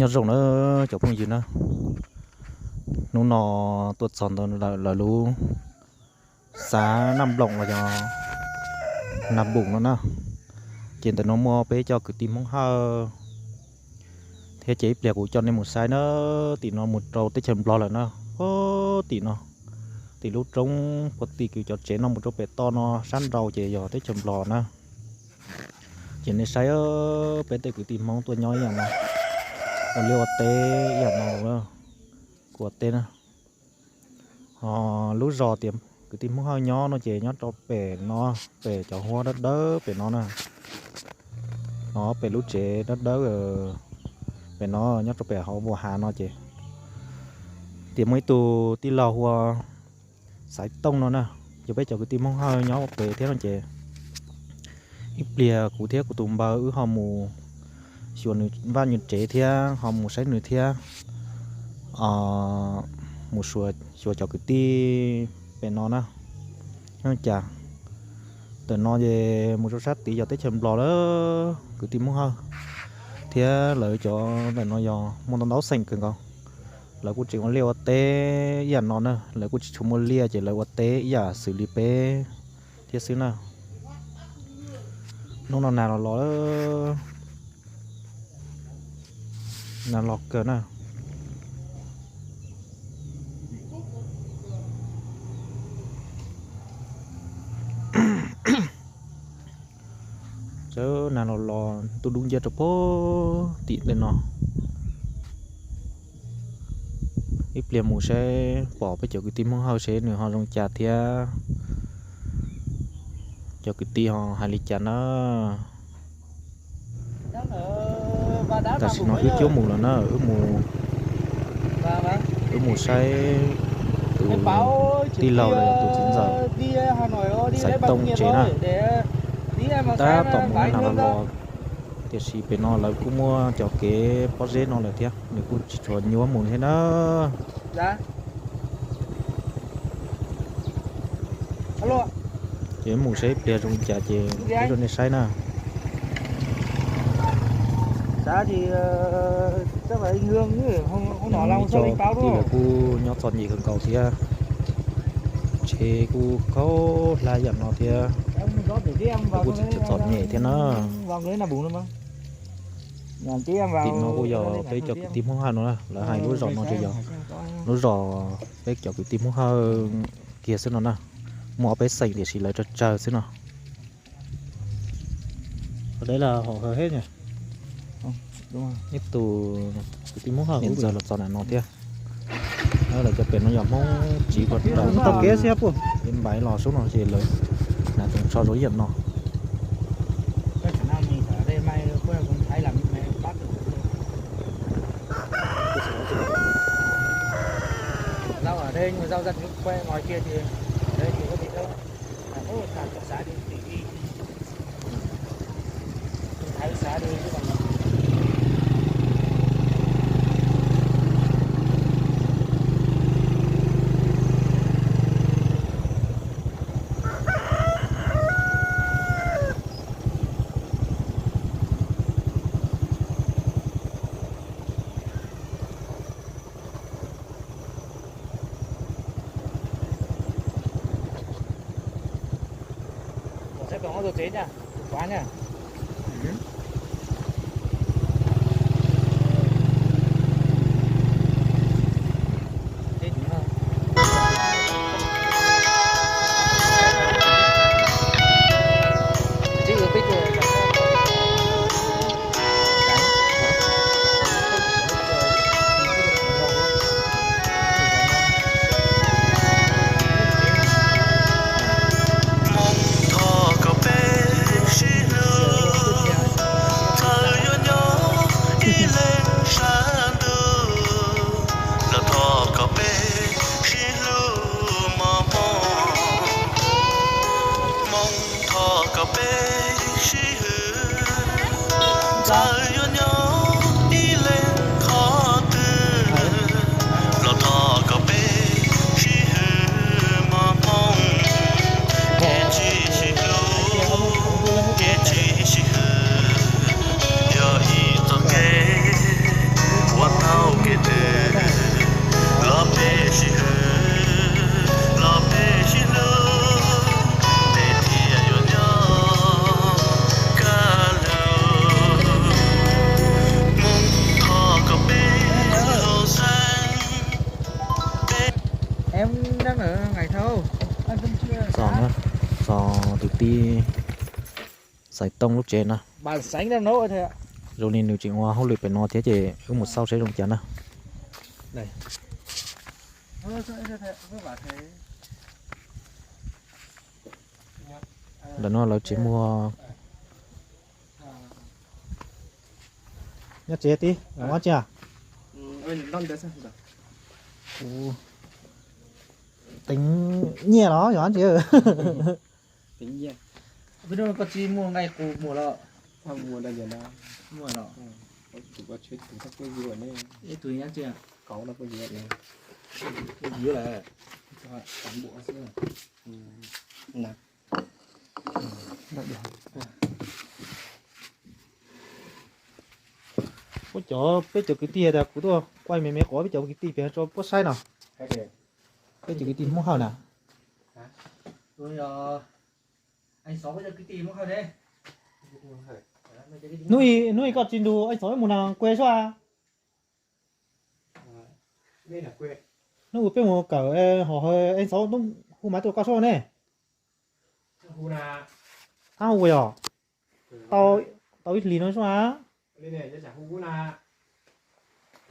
Nyob zoo na cov phooj ywg na, hnub no tuaj txog ntawm lawv lub xav Naj Nploom los yog Naj Npum no na. Ces ntawm no muaj peb cov kwv tij Hmoob Hawj thiab, ces ib pliag kuv coj nej mus saib na. Tim no mus rau teb chaws Nplog lawm na. Tim no, tim lub roob puag tim kws cov tsev no mus rau pem toj no sab nraud ces yog teb chaws Nplog na. Ces nej saib, peb tej kwv tij Hmoob tuaj nyob ib yam no, ua liaj ua teb ib yam no, kuv ua teb na. Ho lub zos tias kwv tij Hmoob Hawj nyob no ces nyob rau pem no, pem cov huab dawb dawb pem no na. Ho pem lub tsev dawb dawb pem no, nyob rau pem hauv vuas hav no ces, tias muaj ib tug tij laug hu ua Xaiv Tooj no na, yog peb cov kwv tij Hmoob Hawj nyob pem thiab no ces, ib pliag kuv thiab kuv tus npawg wb ho mus xyuas nws vaj nws tsev thiab ho mus saib nws thiab, mus xyuas cov kwv tij pem no na. Nyob cas ntawm no ces mus rau sab tid yog teb chaws Nplog lawm, kwv tij Hmoob Hawj thiab lawv cov ntawm no yog muaj ntau ntau xeem kawg nkaus. Lawv kuj tseem ua liaj ua teb ib yam no na, lawv kuj tsis tshua muaj liaj ces lawv ua teb ib yam xws li peb thiab xwb na. Hnub no nag los los, nag los kawg na. Txawm nag los los ntuj dub nciab rau puag tim ntawm no. Ib pliag mus saib pom peb cov kwv tij Hmoob Hawj seb nws ho zoo cas thiab cov kwv tij ho hais li cas na. Tam sim no wb twb mus lawm na, wb mus, wb mus saib tus tij laug los yog tus txiv ntxawm Xaiv Tooj tsev na. Tab tom mus nag los los, tiam sis pem no lawv kuj muaj cov kev pob zeb no lawm thiab, nws kuj tsis tshua nyuaj mus thiab na. Ces mus saib ib pliag zoo li cas ces peb rau nej saib na. Cov tij lawv kuj nyob txom nyem kawg nkaus thiab, tsev kuj khaub hlab yam no thiab, lawv kuj tseem txom nyem thiab na. Tim no kuj yog peb cov kwv tij Hmoob Hawj no na, lawv hais lub zos no ces yog lub zos peb cov kwv tij Hmoob Hawj kiag xwb no na. Muaj ob peb xeem tiam sis lawv tsawg tsawg xwb no. Ib tug kwv tij Hmoob Hawj niam ntxawg los txog ntawm no thiab. Lawv cov pem no yog Hmoob Tsiv Pov Rau, Npaiv los sub no ces lawv hnav tsoos tsho zoo ib yam no. Thov kom peb sib hlub Txog na, txog tus tij Xaiv Tooj lub tsev na. Zoo li nws tseem ua hauj lwm pem no thiab ces wb mus xauj saib zoo cas na. Ntawm no lawv tsev muag. Nyob tsev tib, nyob tsev. Teev nyiaj los yog tsev. Koj tsis muaj nqaij qus muag los? Muag los. Ib tug nyob tsev. Yuav lawm. Puab cov, peb cov kwv tij tas kuv tuaj quaj me me qhov peb cov kwv tij pem tso puab saib no. Peb cov kwv tij Hmoob Hawj na. Hnub ib, hnub ib koj tsis nrug Eej Xov wb mus na kuv sua. Hnub uas peb mus kawm hom Eej Xov hu mas tuaj koj sua ne. Ab hu yog, tau ib hlis no sua.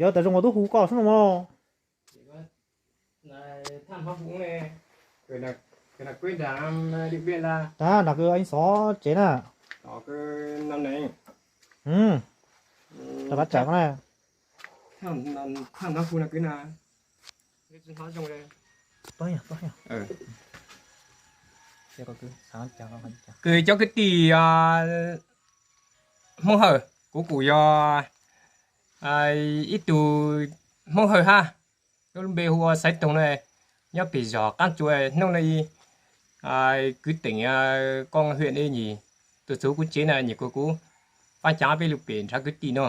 Yog tas zoo ua tub hu koj sua no mog. Tab nram kwv Eej Xov tsev na. Rau qab tsam na. Kws cov kwv tij Hmoob Hawj, kuv kuj yog ib tug Hmoob Hawj hab, lub npe hu ua Xaiv Toog na, nyob pem zos Qaab Tsua. Hnub no kwv teem koj hwj nyim tuaj txug kuv tsev na, nyim kuv kuv faab caav peb lug pem nrhav kwv tij no.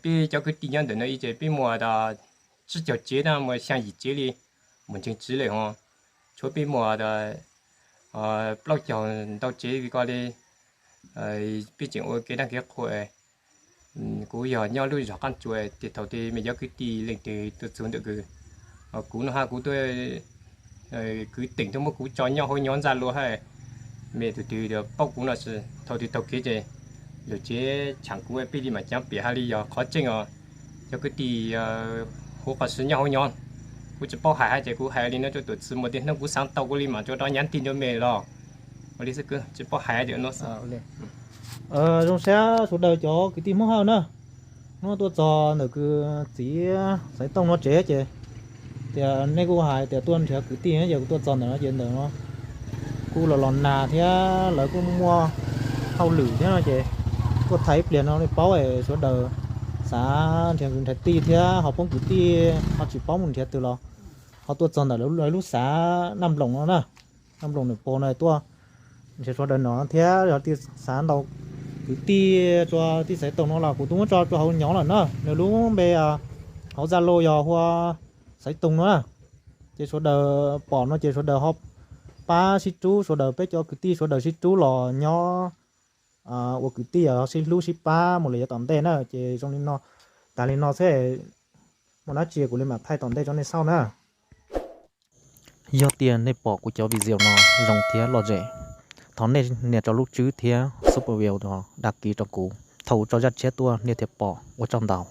Peb cov kwv tij nyob ntawm no ib ces peb muaj tas tsib caug tsev na, muaj xyaa yim tsev li, muaj ntseeg tsiv le hov. Tshuav peb muaj tas plaub caug ntau tsev li ko li. Peb tseem ua kev dlaab kev qhua. Kuv yog nyob lub zos Qaab Tsua, tes thaum tes mej cov kwv tij leej twg tuaj txug ntawm kws, kuv no hab kuv tuaj kwv teem tuaj muab kuv tso nyob hauv nyob ntxaj lua hab, mej tug twg paub kuv no tsis thaum twg taug kev ces lug tsev tshaam kuv peb li maam caav pem hab li yog qhov tseeb os. Cov kwv tij huv qhov sib nyob hauv nyob, kuv tsis paub hais hab ces kuv hais li no rua tuam txwv muaj tej hnub kuv xaav tau kuv li maam rua rov nyaav tig rua mej los ua li xwb, tsis paub hais tias no xwb. Zoo sab sawv daws cov kwv tij Hmoob Hawj na, hnub tuaj txog ntawm kws txiv Xaiv Tooj no tsev ces tias nej kuj hais tias tuaj nrhiav kwv tij ces kuv tuaj txog ntawm no ces ntawm no kuj los los nag thiab lawv kuj muaj hauj lwm thiab no ces tuaj thaij ib pliag no li paub es sawv daws xav nrhiav kwv nrhiav tij thiab ho poob kwv tij ho tsis paub mus nrhiav twg los ho tuaj txog ntawm lawv lub xav Naj Nploos no na. Naj Nploos nwm pog no tuaj nrhiav sawv daws no thiab yog tij xav ntaus kwv tij rua tij Xaiv Tooj no los kuv twb muab tso rua hauv nyob lawm na, nws lub npe hauv Zalo yog hu ua Xaiv Tooj no na. Ces sawv daws pom no ces sawv daws ho pab sib rub, sawv daws peb cov kwv tij sawv daws sib rub los nyob ua kwv tij sib hlub sib pab mus lawm yav tom ntej na. Ces zoo li no, tas li no xwb, muaj dab tsi kuv li mam thaij tom ntej rau nej xauj na. Yog tias nej pom kuv cov video no zoo thiab lom zem, thov nej nias rau lub tswb thiab super view no dag kis rau kuv. Thaum tso zaj tshiab tuaj nej thiaj pom, ua tsaug ntau.